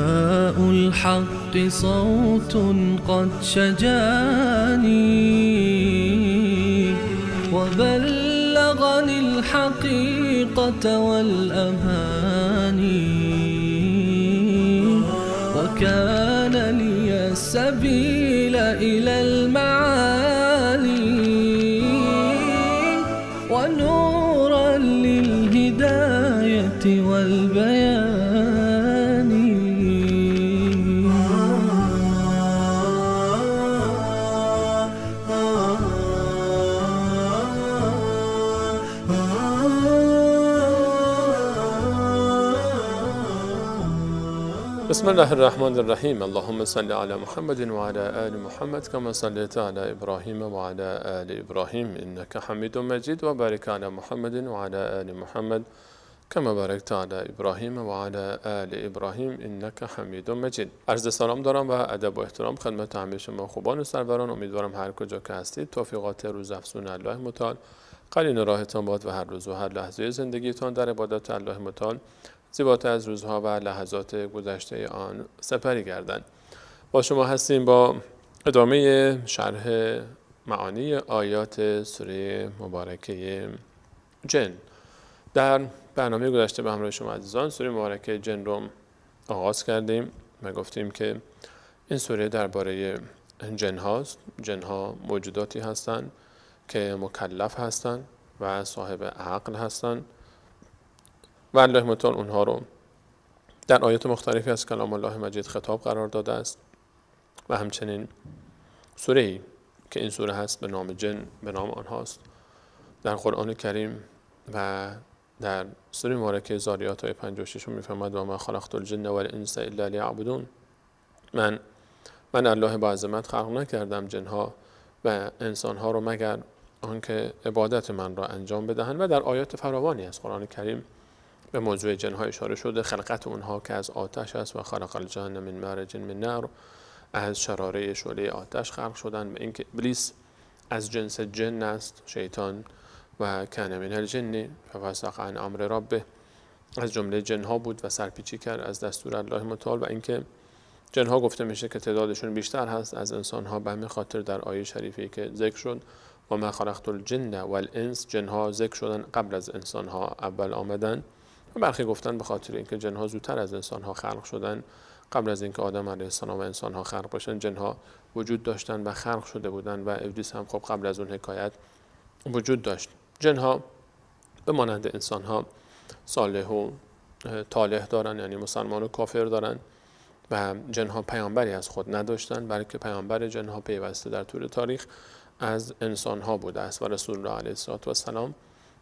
ضياء الحق صوت قد شجاني وبلغني الحقيقة والأماني وكان لي السبيل إلى المعالي ونورا للهداية والبيان. بسم الله الرحمن الرحیم. اللهم صل علی محمد و علی آل محمد کما صلیت علی ابراهیم و علی آل ابراهیم انک حمید مجید و بارک علی محمد و علی آل محمد کما بارکت علی ابراهیم و علی آل ابراهیم انک حمید مجید. عرض سلام دارم و ادب و احترام خدمت همه شما خوبان و سروران. امیدوارم هر کجا که هستید توفیقات روز افزون الله متعال قرین راهتان باد و هر روز و هر لحظه زندگیتان در عبادت الله متعال زیباتر از روزها و لحظات گذشته آن سپری گردند. با شما هستیم با ادامه شرح معانی آیات سوره مبارکه جن. در برنامه گذشته به همراه شما عزیزان سوره مبارکه جن رو آغاز کردیم و گفتیم که این سوره درباره جن هاست. جن ها موجوداتی هستند که مکلف هستند و صاحب عقل هستند و الله متعال اونها رو در آیات مختلفی از کلام الله مجید خطاب قرار داده است و همچنین سوره‌ای که این سوره هست به نام جن، به نام آنهاست در قرآن کریم و در سوره مبارکه ذاریات آیه 56 می‌فرماید و ما خلقت الجن والانس الا لیعبدون. من الله با عظمت خلق نکردم جنها و انسانها رو مگر آنکه عبادت من را انجام بدهند. و در آیات فراوانی از قرآن کریم به موضوع جنها اشاره شده، خلقت اونها که از آتش است و خلق الجن من مارج من نار، از شراره شعله آتش خلق شدن، و اینکه ابلیس از جنس جن است، شیطان، و کان من الجن ففسق عن امر ربه، از جمله جنها بود و سرپیچی کرد از دستور الله متعال. و اینکه جنها گفته میشه که تعدادشون بیشتر هست از انسانها، به همین خاطر در آیه شریفی که ذکر شد و ما خلقت الجن والانس، جنها ذکر شدن قبل از انسانها اول آمدن. و برخی گفتن به خاطر اینکه جنها زودتر از انسانها خلق شدن، قبل از اینکه آدم علیه السلام و انسانها خلق بشن جنها وجود داشتن و خلق شده بودن و ابلیس هم خب قبل از اون حکایت وجود داشت. جنها به مانند انسانها صالح و طالح دارن، یعنی مسلمان و کافر دارن و جنها پیامبری از خود نداشتن، بلکه پیامبر جنها پیوسته در طول تاریخ از انسانها بوده است و رسول الله علیه السلام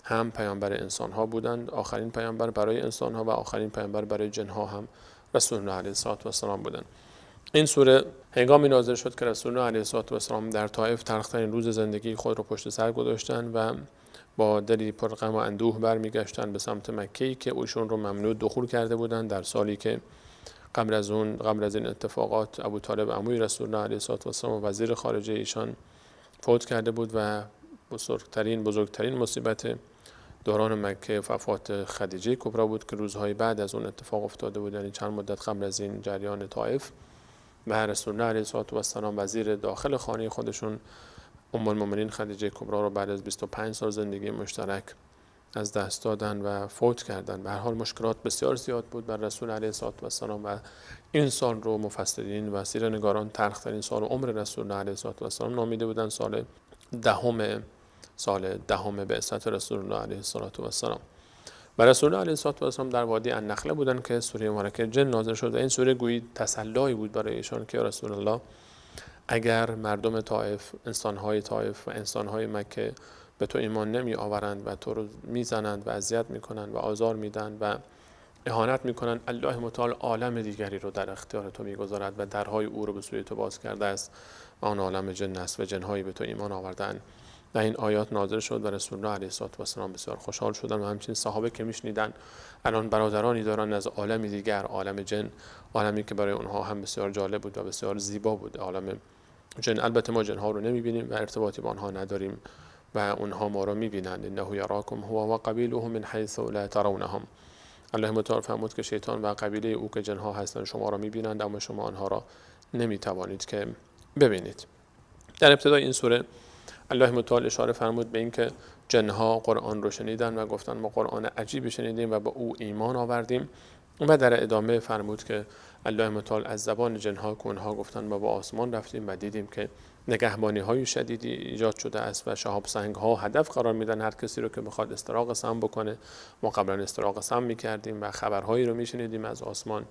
هم پیامبر انسانها بودند، آخرین پیامبر برای انسانها و آخرین پیامبر برای جنها هم رسول الله علیه السلام بودند. این سوره هنگامی نازل شد که رسول الله علیه السلام در طائف تلخترین روز زندگی خود را پشت سر گذاشتند و با دلی پر غم و اندوه برمیگشتند به سمت مکه که ایشون رو ممنوع دخول کرده بودند. در سالی که قبل از اون، قبل از این اتفاقات، ابو طالب عموی رسول الله علیه السلام و وزیر خارجه ایشان فوت کرده بود و بزرگترین مصیبت دوران مکه وفات خدیجه کبرا بود که روزهای بعد از اون اتفاق افتاده بود، یعنی چند مدت قبل از این جریان طائف. و رسول الله علیه السلام وزیر داخل خانه خودشون ام المؤمنین خدیجه کبرا رو بعد از 25 سال زندگی مشترک از دست دادن و فوت کردن. به هر حال مشکلات بسیار زیاد بود بر رسول علیه السلام و این سال رو مفسرین و سیرنگاران تلخترین سال عمر رسول الله علیه السلام نامیده بودن، سال دهم بعثت رسول الله علیه السلام. و رسول الله علیه السلام در وادی النخله بودند که سوره مبارکه جن نازل شد و این سوره گویی تسلایی بود برای ایشان که رسول الله اگر مردم طائف، انسانهای طائف و انسانهای مکه به تو ایمان نمی آورند و تو رو میزنند و اذیت میکنند و آزار میدن و اهانت میکنند، الله متعال عالم دیگری رو در اختیار تو میگذارد و درهای او رو به سوی تو باز کرده است و آن عالم جن است و جنهایی به تو ایمان آوردند. و این آیات نازل شد و رسول الله علیه السلام بسیار خوشحال شدند و همچنین صحابه که میشنیدن الان برادرانی دارن از عالم دیگر، عالم جن، عالمی که برای اونها هم بسیار جالب بود و بسیار زیبا بود، عالم جن. البته ما جنها رو نمیبینیم و ارتباطی با آنها نداریم و اونها ما رو میبینند. انه یراکم هو و قبیله من حیث لا ترونهم. الله متعال فرمود که شیطان و قبیله او که جنها هستند شما را میبینند، اما شما آنها را نمیتوانید که ببینید. در ابتدای این سوره الله متعال اشاره فرمود به اینکه جنها قرآن رو شنیدن و گفتن ما قرآن عجیبی شنیدیم و با او ایمان آوردیم، و در ادامه فرمود که الله متعال از زبان جنها که اونها گفتن ما با آسمان رفتیم و دیدیم که نگهبانی های شدیدی ایجاد شده است و شهاب سنگ ها هدف قرار میدن هر کسی رو که بخواد استراق سم بکنه. ما قبلا استراق سم میکردیم و خبرهایی رو میشنیدیم از آسمان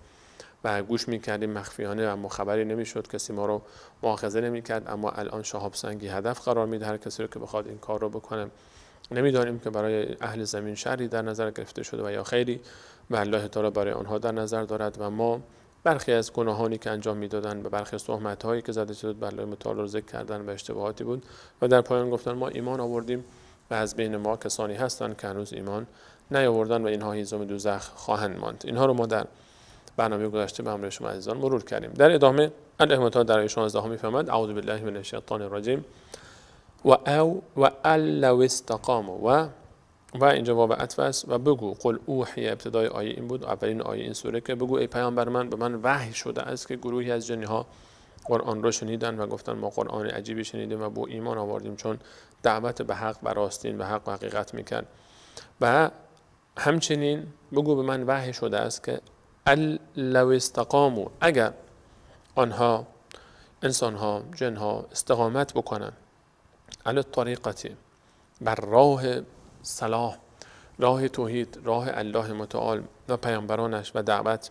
و گوش میکردیم مخفیانه و ما خبری نمیشد، کسی ما رو مؤاخذه نمیکرد، اما الان شهاب سنگی هدف قرار میده هر کسی رو که بخواد این کار رو بکنه. نمیدانیم که برای اهل زمین شری در نظر گرفته شده و یا خیری و الله تعالی برای آنها در نظر دارد. و ما برخی از گناهانی که انجام میدادن و برخی از تهمت‌هایی که زده شد بر الله متعال رو ذکر کردن و اشتباهاتی بود و در پایان گفتن ما ایمان آوردیم و از بین ما کسانی هستند که هنوز ایمان نیاوردن و اینها هیزم دوزخ خواهند ماند. اینها رو ما در برنامه گذشته به همراه شما عزیزان مرور کردیم. در ادامه الله متعال در آیه 16 می‌فرماید: اعوذ بالله من الشیطان الرجیم و او و لو استقاموا و اینجا واو عطف است و بگو قل اوحی، ابتدای آیه این بود، اولین آیه این سوره، که بگو ای پیامبر من، به من وحی شده است که گروهی از جنی ها قرآن رو شنیدن و گفتن ما قرآن عجیبی شنیدیم و با ایمان آوردیم، چون دعوت به حق و راستین و حق و حقیقت میکرد. و همچنین بگو به من وحی شده است که لو استقاموا، اگر آنها انسان ها جن ها استقامت بکنن علی الطریقة، بر راه صلاح، راه توحید، راه الله متعال و پیامبرانش و دعوت،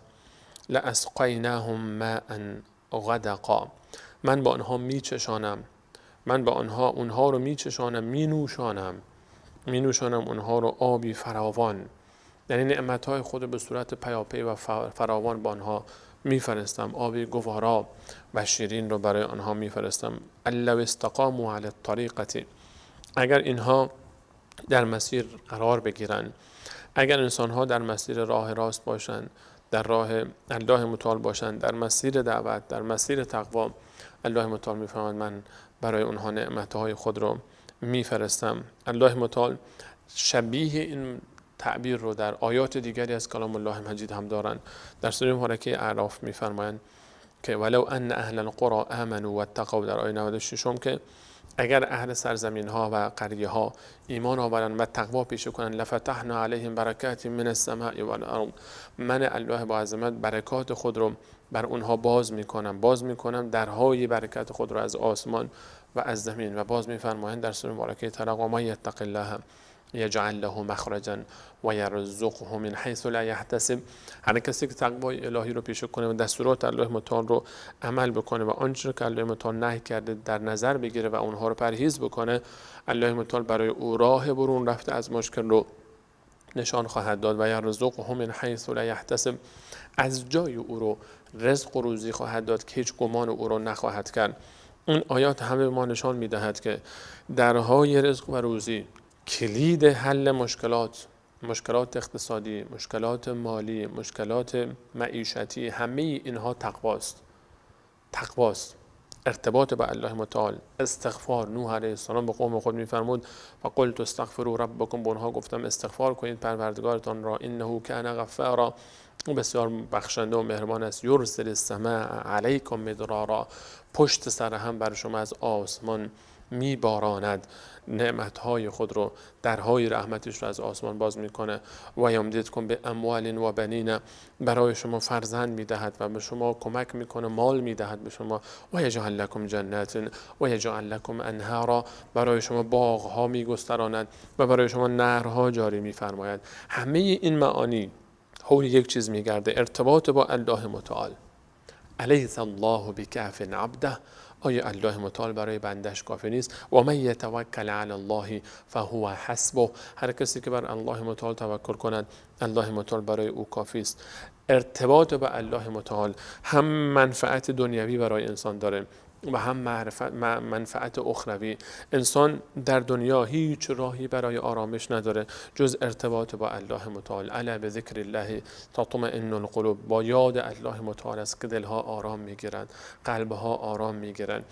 لأسقیناهم ماء غدقا، من با آنها میچشانم، من با آنها اونها رو میچشانم، مینوشانم اونها رو آبی فراوان، یعنی نعمتهای خود به صورت پیاپی و فراوان با آنها میفرستم، آبی گوارا و شیرین رو برای آنها میفرستم. لو استقاموا علی الطریقة، اگر اینها در مسیر قرار بگیرن، اگر انسانها در مسیر راه راست باشند، در راه الله متعال باشند، در مسیر دعوت، در مسیر تقوا، الله متعال میفرماید من برای اونها نعمتهای خود رو میفرستم. الله متعال شبیه این تعبیر رو در آیات دیگری از کلام الله مجید هم دارند. در سوره مبارکه اعراف میفرمایند که ولو ان اهل القرى آمنوا واتقوا، در آیه 96 که اگر اهل سرزمین ها و قریه ها ایمان آورند و تقوا پیشه کنند، لفتحنا علیهم برکات من السماء والارض، من الله با عظمت برکات خود رو بر اونها باز میکنم، درهای برکت خود رو از آسمان و از زمین. و باز میفرمایند در سوره مبارکه طلاق و من یتق الله یجعل له مخرجا و یرزقه من حیث لا یحتسب، هر کسی که تقوای الهی رو پیشه کنه و دستورات الله متعال رو عمل بکنه و آنچه که الله متعال نهی کرده در نظر بگیره و اونها رو پرهیز بکنه، الله متعال برای او راه برون رفته از مشکل رو نشان خواهد داد. و یرزقه من حیث لا یحتسب، از جای او رو رزق و روزی خواهد داد که هیچ گمان او رو نخواهد کرد. این آیات همه ما نشان میدهد که درهای رزق و روزی کلید حل مشکلات، مشکلات اقتصادی، مشکلات مالی، مشکلات معیشتی، همه اینها تقواست. تقواست، ارتباط با الله متعال، استغفار. نوح علیه السلام به قوم خود میفرمود و قلت استغفروا ربکم، به اونها گفتم استغفار کنید پروردگارتان را، انه کان غفارا، او بسیار بخشنده و مهربان است، یرسل السماء علیکم مدرارا، پشت سر هم بر شما از آسمان میباراند نعمتهای خود رو، درهای رحمتش رو از آسمان باز میکنه. و یمددکم به اموال و بنین، برای شما فرزند میدهد و به شما کمک میکنه، مال میدهد به شما. و یجعل لکم جنات و یجعل لکم انهارا، برای شما باغها میگستراند و برای شما نهرها جاری میفرماید. همه این معانی حول یک چیز میگرده، ارتباط با الله متعال. الیس الله بکاف عبده، آیا الله متعال برای بندش کافی نیست؟ و من یتوکل علی الله فهو حسبه، هر کسی که بر الله متعال توکل کند الله متعال برای او کافی است. ارتباط با الله متعال هم منفعت دنیوی برای انسان داره و هم منفعت اخروی. انسان در دنیا هیچ راهی برای آرامش نداره جز ارتباط با الله متعال. الا بذکر الله تطمئن القلوب، با یاد الله متعال است که دلها آرام میگیرند، قلبها آرام میگیرند.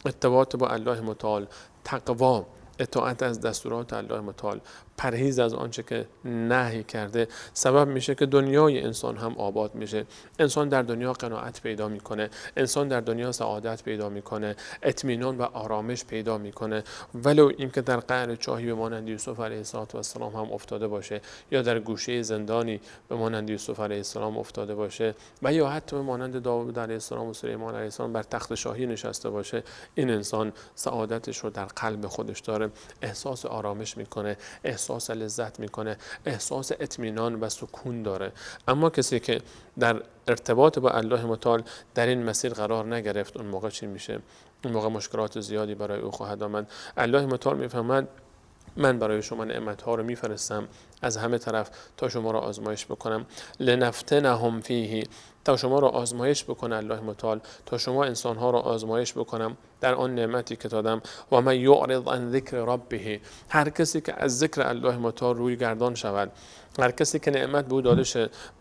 ارتباط با الله متعال، تقوا، اطاعت از دستورات الله متعال، پرهیز از آنچه که نهی کرده، سبب میشه که دنیای انسان هم آباد میشه. انسان در دنیا قناعت پیدا میکنه، انسان در دنیا سعادت پیدا میکنه، اطمینان و آرامش پیدا میکنه، ولو اینکه در قعر چاهی به مانند یوسف علیه السلام هم افتاده باشه، یا در گوشه زندانی به مانند یوسف علیه السلام افتاده باشه، و یا حتی به مانند داوود علیه السلام و سلیمان علیه السلام بر تخت شاهی نشسته باشه. این انسان سعادتش رو در قلب خودش داره، احساس آرامش میکنه، احساس لذت میکنه، احساس اطمینان و سکون داره. اما کسی که در ارتباط با الله متعال در این مسیر قرار نگرفت، اون موقع چی میشه؟ اون موقع مشکلات زیادی برای او خواهد آمد. الله متعال میفهمد من برای شما نعمتها رو میفرستم از همه طرف تا شما رو آزمایش بکنم. لنفتنهم فیه، تا شما رو آزمایش بکنه الله متعال، تا شما انسانها رو آزمایش بکنم در آن نعمتی که دادم. و من یعرض عن ذکر ربه، هر کسی که از ذکر الله متعال روی گردان شود، هر کسی که نعمت به او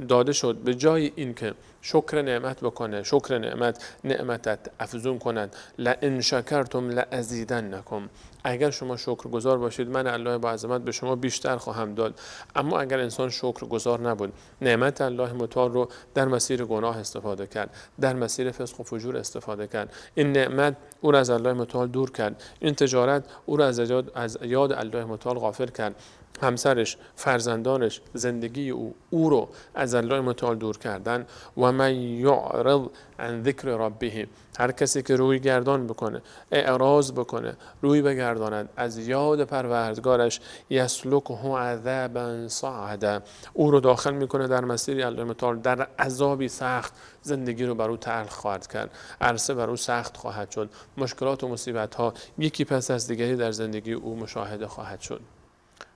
داده شد، به جای اینکه شکر نعمت بکنه، شکر نعمت، نعمتت افزون کند. لئن شکرتم لازیدنکم، اگر شما شکرگزار باشید من الله با عظمت به شما بیشتر خواهم داد. اما اگر انسان شکرگزار نبود، نعمت الله متعال رو در مسیر گناه استفاده کرد، در مسیر فسق و فجور استفاده کرد، این نعمت او را از الله متعال دور کرد، این تجارت او را از یاد الله متعال غافل کرد، همسرش، فرزندانش، زندگی او رو از الله متعال دور کردن. و من یعرض عن ذکر ربه، هر کسی که روی گردان بکنه، اعراض بکنه، روی بگرداند از یاد پروردگارش، یسلکه عذابا صعدا، او رو داخل میکنه در مسیر الله متعال، در عذابی سخت زندگی رو بر او تلخ خواهد کرد، عرصه بر او سخت خواهد شد، مشکلات و مصیبت ها یکی پس از دیگری در زندگی او مشاهده خواهد شد.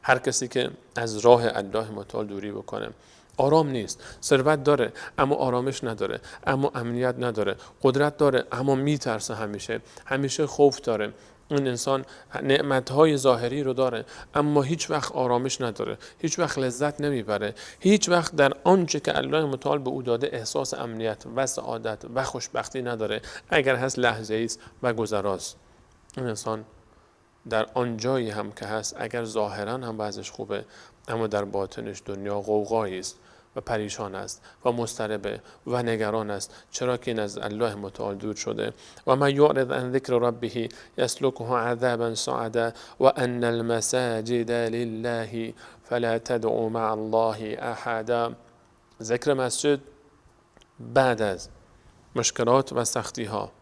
هر کسی که از راه الله متعال دوری بکنه، آرام نیست، ثروت داره اما آرامش نداره، اما امنیت نداره، قدرت داره اما میترسه، همیشه خوف داره. این انسان نعمتهای ظاهری رو داره اما هیچ وقت آرامش نداره، هیچ وقت لذت نمیبره، هیچ وقت در آنچه که الله متعال به او داده احساس امنیت و سعادت و خوشبختی نداره، اگر هست لحظه‌ای است و گذراست. این انسان در آن جایی هم که هست، اگر ظاهرا هم وضعش خوبه، اما در باطنش دنیا غوغایی است و پریشان است و مضطربه و نگران است، چرا که این از الله متعال دور شده. و من یعرض عن ذکر ربه یسلکه عذابا صعدا و ان المساجد لله فلا تدعوا مع الله احدا. ذکر مسجد بعد از مشکلات و سختی ها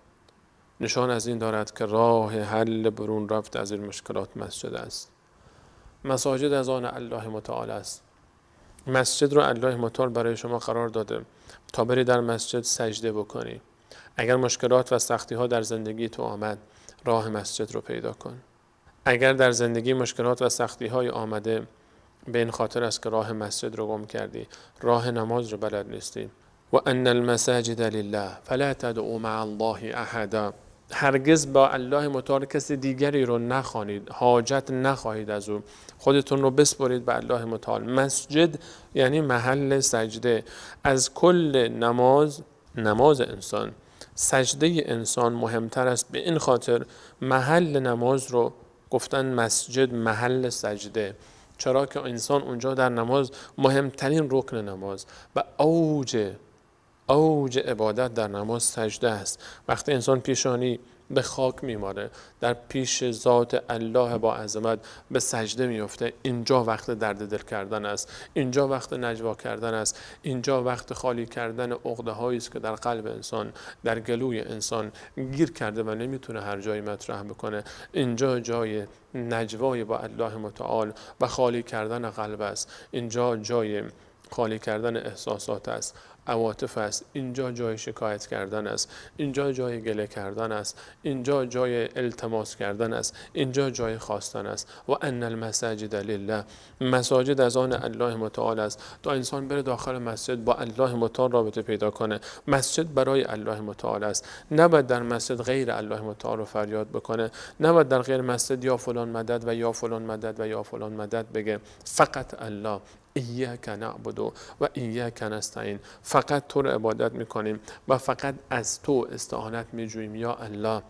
نشان از این دارد که راه حل برون رفت از این مشکلات مسجد است. مساجد از آن الله متعال است. مسجد رو الله متعال برای شما قرار داده تا بری در مسجد سجده بکنی. اگر مشکلات و سختی ها در زندگی تو آمد، راه مسجد رو پیدا کن. اگر در زندگی مشکلات و سختی های آمده، به این خاطر است که راه مسجد رو گم کردی، راه نماز رو بلد نیستی. و ان المساجد لله فلا تدعوا مع الله احدا. هرگز با الله متعال کسی دیگری رو نخوانید، حاجت نخواهید از او، خودتون رو بسپارید به الله متعال. مسجد یعنی محل سجده. از کل نماز انسان، سجده انسان مهمتر است. به این خاطر محل نماز رو گفتن مسجد، محل سجده، چرا که انسان اونجا در نماز مهمترین رکن نماز و اوج عبادت در نماز سجده است. وقتی انسان پیشانی به خاک میماره، در پیش ذات الله با عظمت به سجده میفته، اینجا وقت درد دل کردن است، اینجا وقت نجوا کردن است، اینجا وقت خالی کردن عقده هایی است که در قلب انسان، در گلوی انسان گیر کرده و نمیتونه هر جایی مطرح بکنه. اینجا جای نجوای با الله متعال و خالی کردن قلب است، اینجا جای خالی کردن احساسات است، عواطف است، اینجا جای شکایت کردن است، اینجا جای گله کردن است، اینجا جای التماس کردن است، اینجا جای خواستن است. و ان المساجد لله، مساجد از آن الله متعال است. تا انسان بره داخل مسجد با الله متعال رابطه پیدا کنه. مسجد برای الله متعال است. نباید در مسجد غیر الله متعال رو فریاد بکنه، نباید در غیر مسجد یا فلان مدد و یا فلان مدد و یا فلان مدد بگه. فقط الله، ایاک نعبد و ایاک نستعین، فقط تو رو عبادت میکنیم و فقط از تو استعانت میجوییم یا الله.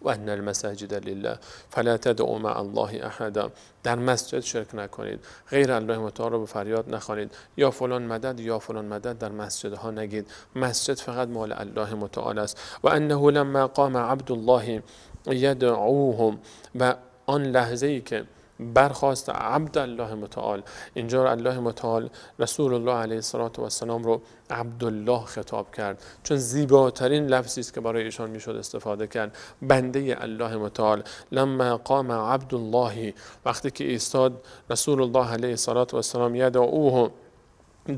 و ان المساجد لله فلا تدعوا مع الله احدا. در مسجد شرک نکنید، غیر الله متعال رو به فریاد نخوانید، یا فلان مدد یا فلان مدد در مسجدها نگید. مسجد فقط مال الله متعال است. و انه لما قام عبدالله یدعوهم، و آن لحظه ای که برخواست عبدالله متعال، اینجا الله متعال رسول الله علیه الصلاة والسلام رو عبدالله خطاب کرد، چون زیباترین لفظی است که برای ایشان میشد استفاده کرد، بنده الله متعال. لما قام عبدالله، وقتی که ایستاد رسول الله علیه الصلاة والسلام، یدعوه،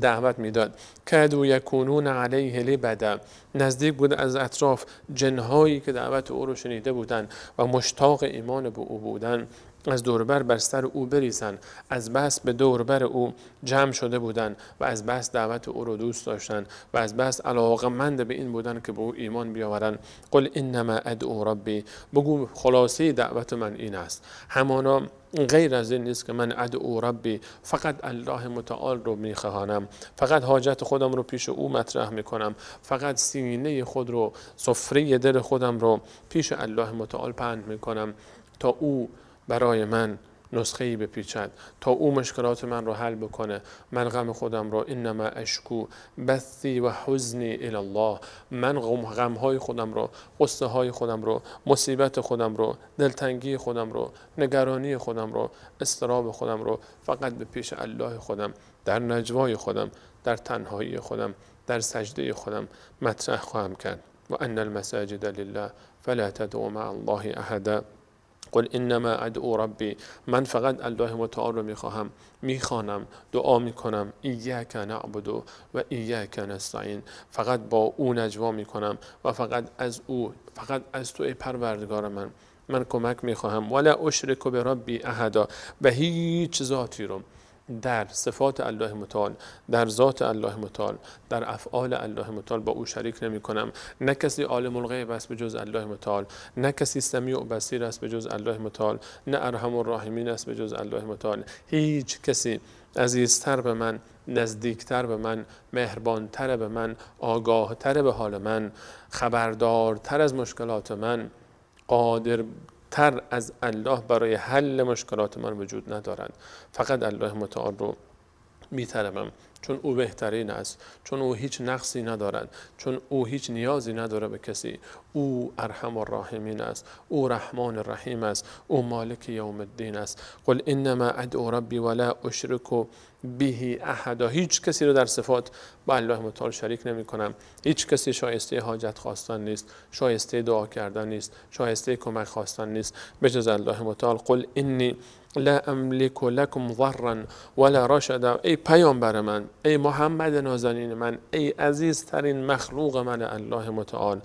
دعوت میداد، کادوا یکونون علیه لبدا، نزدیک بود از اطراف جنهایی که دعوت او رو شنیده بودند و مشتاق ایمان به او بودند از دوربر بر سر او بریزن، از بس به دوربر او جمع شده بودند و از بس دعوت او رو دوست داشتن و از بس علاقمند به این بودن که به او ایمان بیاورن. قل انما ادعو ربی، بگو خلاصه دعوت من این است، همانا غیر از این نیست که من ادعو ربی، فقط الله متعال رو میخوانم، فقط حاجت خودم رو پیش او مطرح میکنم، فقط سینه خود رو، سفره دل خودم رو پیش الله متعال پهن میکنم تا او برای من نسخه‌ای بپیچد، تا او مشکلات من رو حل بکنه. من غم خودم رو، انما اشکو بثی و حزنی الی الله، من غمهای خودم رو، غصه های خودم رو، مصیبت خودم رو، دلتنگی خودم رو، نگرانی خودم رو، اضطراب خودم رو فقط به پیش الله خودم، در نجوای خودم، در تنهایی خودم، در سجده خودم مطرح خواهم کرد. و ان المساجد لله فلا تدعوا مع الله احدا. قل انما ادعو ربی، من فقط الله متعال رو میخواهم، میخوانم، دعا میکنم. ایاک نعبد و ایاک نستعین، فقط با او نجوا میکنم و فقط از او، فقط از تو ای پروردگار من کمک میخواهم. ولا اشرک بربی احدا، و هیچ ذاتی رو در صفات الله متعال، در ذات الله متعال، در افعال الله متعال با او شریک نمی کنم. نه کسی عالم الغیب است به جز الله متعال، نه کسی سمیع و بصیر است به جز الله متعال، نه ارحم الراحمین است به جز الله متعال. هیچ کسی عزیزتر به من، نزدیکتر به من، مهربانتر به من، آگاهتر به حال من، خبردارتر از مشکلات من، قادر تر از الله برای حل مشکلات من وجود ندارد. فقط الله متعال رو میطلبم، چون او بهترین است، چون او هیچ نقصی ندارد، چون او هیچ نیازی نداره به کسی. او ارحم الراحمین است، او رحمان الرحیم است، او مالک یوم الدین است. قل انما ادعو ربی ولا اشرک به احدا. هیچ کسی رو در صفات با الله متعال شریک نمی کنم. هیچ کسی شایسته حاجت خواستن نیست، شایسته دعا کردن نیست، شایسته کمک خواستن نیست به جز الله متعال. قل انی لا املک لکم ضرا ولا رشدا. ای پیامبر من، ای محمد نازنین من، ای عزیزترین مخلوق من الله متعال،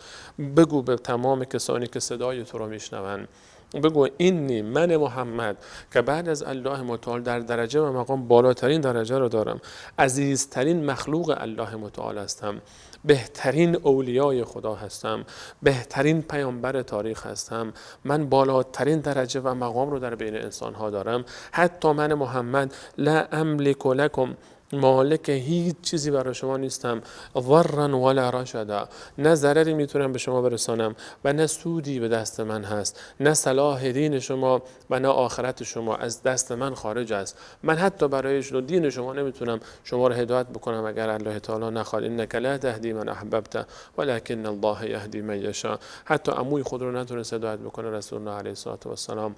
بگو به تمام کسانی که صدای تو رو میشنوند، بگو اینی من محمد که بعد از الله متعال در درجه و مقام بالاترین درجه رو دارم، عزیزترین مخلوق الله متعال هستم، بهترین اولیای خدا هستم، بهترین پیامبر تاریخ هستم، من بالاترین درجه و مقام رو در بین انسانها دارم. حتی من محمد لا املک لکم، مالک هیچ چیزی برای شما نیستم، ضرا ولا رشدا، نه ضرری میتونم به شما برسانم و نه سودی به دست من هست، نه صلاح دین شما و نه آخرت شما از دست من خارج است. من حتی برای دین شما نمیتونم شما رو هدایت بکنم اگر الله تعالی نخواد. انک لا تهدی من احببت ولکن الله یهدی من یشاء. حتی عموی خود رو نتونست هدایت بکنه رسول الله علیه الصلاة والسلام.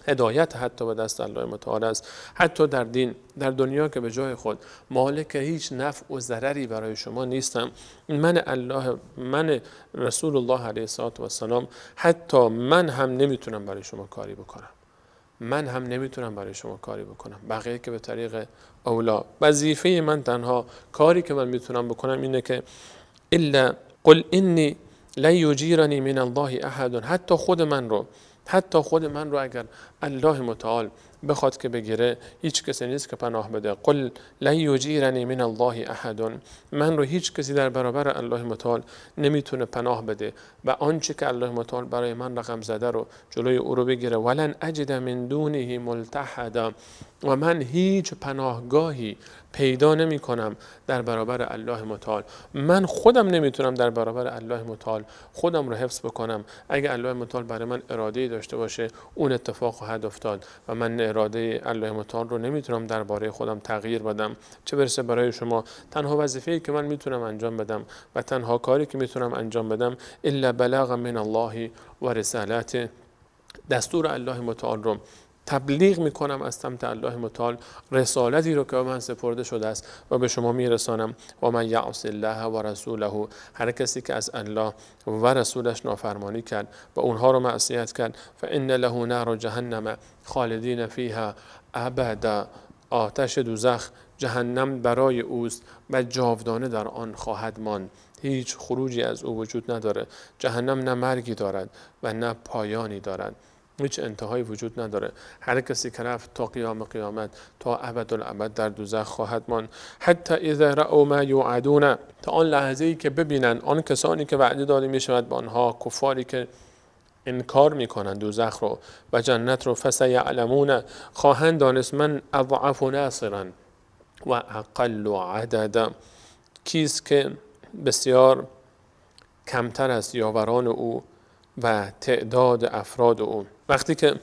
هدایت حتی به دست الله متعال است. حتی در دین، در دنیا که به جای خود مالک هیچ نفع و ضرری برای شما نیستم، من الله، من رسول الله علیه الصلاة والسلام، حتی من هم نمیتونم برای شما کاری بکنم، من هم نمیتونم برای شما کاری بکنم. بقیه که به طریق اولا، وظیفه من، تنها کاری که من میتونم بکنم اینه که الا قل انی لا یجیرنی من الله احد. حتی خود من رو اگر الله متعال بخواد که بگیره هیچ کسی نیست که پناه بده. قل لن یجیرنی من الله احد، من رو هیچ کسی در برابر الله متعال نمیتونه پناه بده و آنچه که الله متعال برای من رقم زده رو جلوی او رو بگیره. ولن اجد من دونه ملتحدا، و من هیچ پناهگاهی پیدا نمی کنم در برابر الله متعال. من خودم نمیتونم در برابر الله متعال خودم رو حفظ بکنم. اگه الله متعال برای من اراده‌ای داشته باشه اون اتفاق خواهد افتاد و من اراده الله متعال رو نمیتونم درباره خودم تغییر بدم، چه برسه برای شما. تنها وظیفه‌ای که من میتونم انجام بدم و تنها کاری که میتونم انجام بدم الا بلاغ من الله و رسالته، دستور الله متعال رو تبلیغ میکنم از سمت الله متعال، رسالتی رو که به من سپرده شده است و به شما میرسانم. و من یعص الله و رسوله، هر کسی که از الله و رسولش نافرمانی کرد و اونها رو معصیت کرد، فان له نار جهنم خالدین فیها ابدا، آتش دوزخ جهنم برای اوست و جاودانه در آن خواهد ماند، هیچ خروجی از او وجود نداره. جهنم نه مرگی دارد و نه پایانی دارد، هیچ انتهایی وجود نداره. هر کسی که رفت تا قیام قیامت، تا ابدالابد در دوزخ خواهد ماند. حتی اذا رأوا ما یوعدون، تا آن لحظه ای که ببینن آن کسانی که وعده داده می شود به آنها، کفاری که انکار میکنن دوزخ رو و جنت رو، فسیعلمون، خواهند دانست، من اضعف ناصرا و اقل عددا، کیست که بسیار کمتر از یاوران او و تعداد افراد او. وقتی که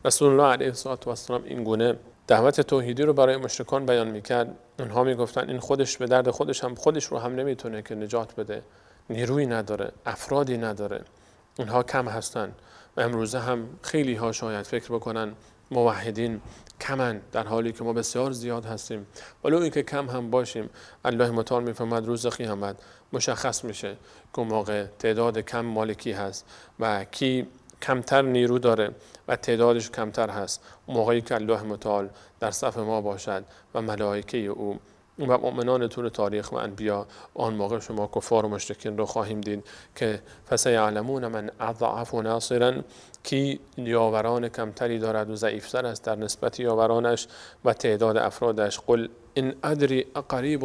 رسول الله علیه الصلاة والسلام این گونه دعوت توحیدی رو برای مشرکان بیان میکرد، اونها میگفتن این خودش به درد خودش هم، خودش رو هم نمیتونه که نجات بده، نیرویی نداره، افرادی نداره، اونها کم هستن. و امروزه هم خیلی ها شاید فکر بکنن موحدین کمن، در حالی که ما بسیار زیاد هستیم. ولو اینکه کم هم باشیم، الله متعال میفرماد روز قیامت مشخص میشه که موقع تعداد کم مالکی هست و کی کمتر نیرو داره و تعدادش کمتر هست. موقعی که الله متعال در صف ما باشد و ملائکه او و مؤمنان طول تاریخ و انبیا، آن موقع شما کفار و مشرکین رو خواهیم دید که فسیعلمون من اضعف ناصرا، کی یاوران کمتری دارد و ضعیفتر است در نسبت یاورانش و تعداد افرادش. قل ان ادری اقریب،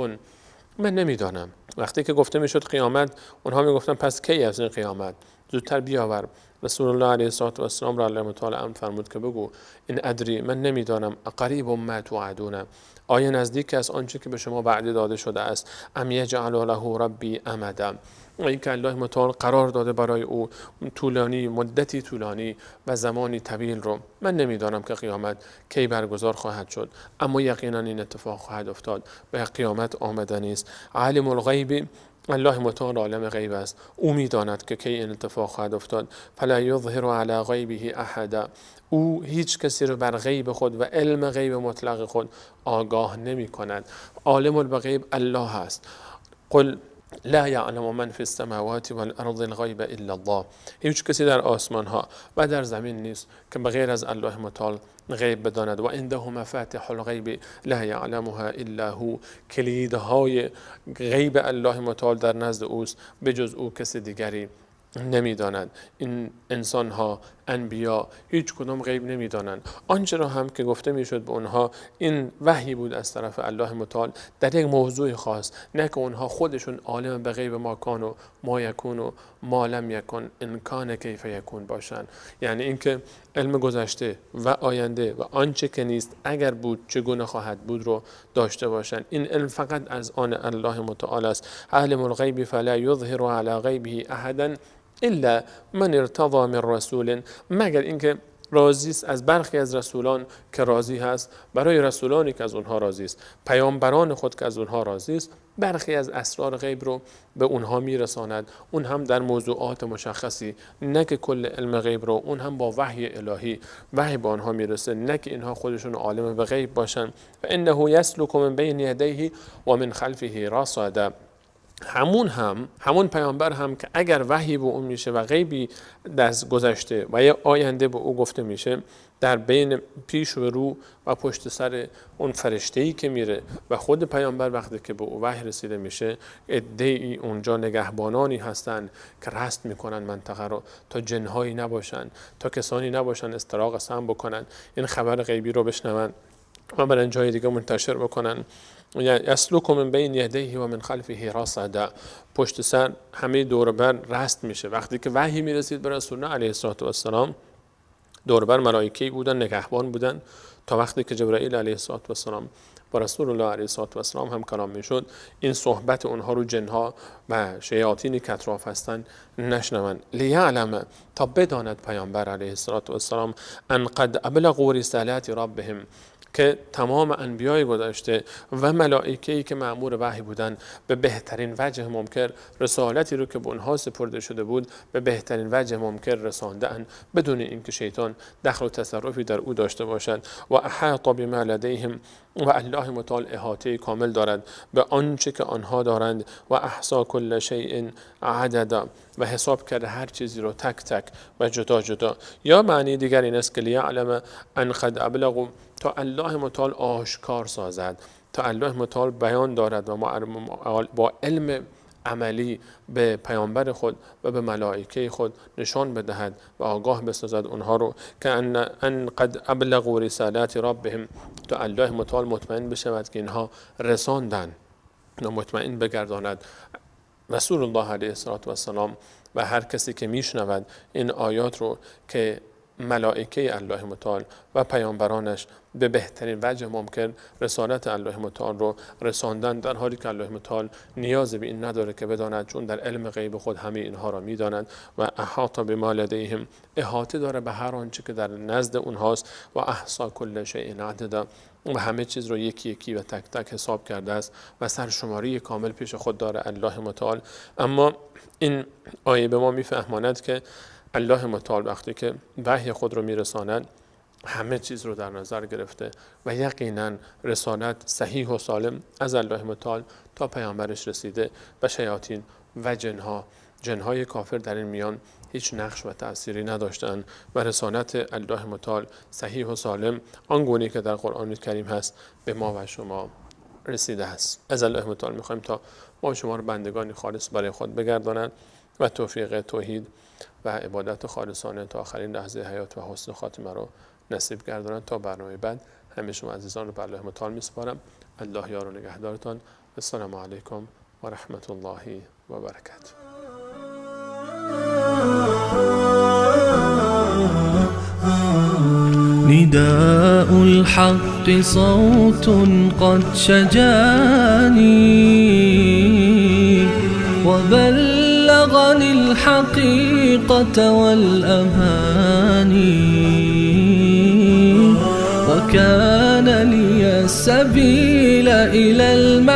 من نمیدانم. وقتی که گفته میشد قیامت، اونها میگفتن پس کی از این قیامت، زودتر بیاور. رسول الله علیه الصلاة والسلام را الله متعال امر فرمود که بگو این ادری، من نمیدانم، قریب ما توعدون، آیا نزدیک است آنچه که به شما وعده داده شده است، ام یجعل له ربی امدا، این که الله متعال قرار داده برای او طولانی، مدتی طولانی و زمانی طویل رو. من نمیدانم که قیامت کی برگزار خواهد شد، اما یقینا این اتفاق خواهد افتاد و قیامت آمدنی است. عالم الغیب، الله متعال عالم غیب است، او میداند که کی این اتفاق خواهد افتاد. فلا یظهر علی غیبه احدا، او هیچ کسی رو بر غیب خود و علم غیب مطلق خود آگاه نمی کند. عالم الغیب الله است. قل لا یعلم من فی السماوات والارض الغیب الا الله، هیچ کسی در آسمان ها و در زمین نیست که بغیر از الله متعال غیب بداند. و عنده مفاتح الغیب لا یعلمها الا هو، کلیدهای غیب الله متعال در نزد اوست، به جز او کسی دیگری نمیداند. این انسان ها، انبیا، هیچ کدام غیب نمیدانند. آنچه را هم که گفته میشد به اونها، این وحی بود از طرف الله متعال در یک موضوع خاص، نه که اونها خودشون عالم به غیب ما کان و ما یکون و ما لم یکن ان کان کیف یکون باشند. یعنی اینکه علم گذشته و آینده و آنچه که نیست اگر بود چگونه خواهد بود رو داشته باشند. این علم فقط از آن الله متعال است. عالم الغیب فلا یظهر علی غیبه احدا الا من ارتضی من رسول، مگر اینکه راضی است از برخی از رسولان که راضی هست، برای رسولانی که از اونها راضی است، پیامبران خود که از اونها راضی است، برخی از اسرار غیب رو به اونها میرساند، اون هم در موضوعات مشخصی، نه که کل علم غیب رو، اون هم با وحی الهی، وحی به آنها میرسه، نه که اینها خودشون عالم به غیب باشن. و انه یسلک من بین یدیه و من خلفه رصدا، همون پیامبر هم که اگر وحی به او میشه و غیبی از گذشته و یا آینده به او گفته میشه، در بین پیش و رو و پشت سر اون فرشته‌ای که میره و خود پیامبر وقتی که به او وحی رسیده میشه، عده‌ای اونجا نگهبانانی هستن که رصد میکنن منطقه رو تا جنهایی نباشن، تا کسانی نباشن استراق سم بکنن، این خبر غیبی رو بشنون و برن جای دیگه منتشر بکنن. یسلک من بین یدیه و من خلفه رصدا، پشت سر همه دور بر رصد میشه. وقتی که وحی میرسید به رسول الله علیه الصلاة والسلام، دور بر ملائکه‌ای بودن، نگهبان بودن، تا وقتی که جبرائیل علیه الصلاة والسلام با رسول الله علیه الصلاة والسلام هم کلام میشد، این صحبت اونها رو جنها و شیاطینی که اطراف هستن نشنون. لیعلم، تا بداند پیامبر علیه الصلاة والسلام، ان قد ابلغوا رسالات ربهم، که تمام انبیای گذشته و ملائکه‌ای که مأمور وحی بودن به بهترین وجه ممکن رسالتی رو که به اونها سپرده شده بود به بهترین وجه ممکن رسانده‌اند، بدون اینکه شیطان دخل و تصرفی در او داشته باشد. و احاط بما لدیهم، و الله متعال احاطه کامل دارد به آنچه که آنها دارند. و احصا کل شیء عددا، و حساب کرده هر چیزی رو تک تک و جدا جدا. یا معنی دیگر این است که لیعلم ان قد ابلغوا، تا الله متعال آشکار سازد، تا الله متعال بیان دارد و با علم عملی به پیامبر خود و به ملائکه خود نشان بدهد و آگاه بسازد اونها رو که ان قد ابلغوا رسالات ربهم، تا الله متعال مطمئن بشود که اینها رساندن و مطمئن بگرداند رسول الله علیه الصلاة والسلام و هر کسی که میشنود این آیات رو که ملائکه الله متعال و پیامبرانش به بهترین وجه ممکن رسالت الله متعال رو رساندن، در حالی که الله متعال نیاز به این نداره که بداند، چون در علم غیب خود همه اینها را میداند. و احاط بما لدیهم، احاطه داره به هر آنچه که در نزد اونهاست. و احصا کل شیء عددا، و همه چیز رو یکی یکی و تک تک حساب کرده است و سرشماری کامل پیش خود داره الله متعال. اما این آیه به ما میفهماند که الله متعال وقتی که وحی خود رو میرساند همه چیز رو در نظر گرفته و یقینا رسالت صحیح و سالم از الله متعال تا پیامبرش رسیده و شیاطین و جنهای کافر در این میان هیچ نقش و تأثیری نداشتند و رسالت الله متعال صحیح و سالم آنگونه که در قرآن کریم هست به ما و شما رسیده است. از الله متعال میخوایم تا ما و شما رو بندگانی خالص برای خود بگرداند و توفیق توحید و عبادت خالصانه تا آخرین لحظه حیات و حسن خاتمه رو نصیب گرداند. تا برنامه بعد همه شما عزیزان رو به الله متعال میسپارم. الله یار و نگهدارتان. السلام علیکم و رحمت الله و برکاته. نداء الحق صوت قد شجاني وبلغني الحقيقة والأماني، وكان لي السبيل إلى المعاني.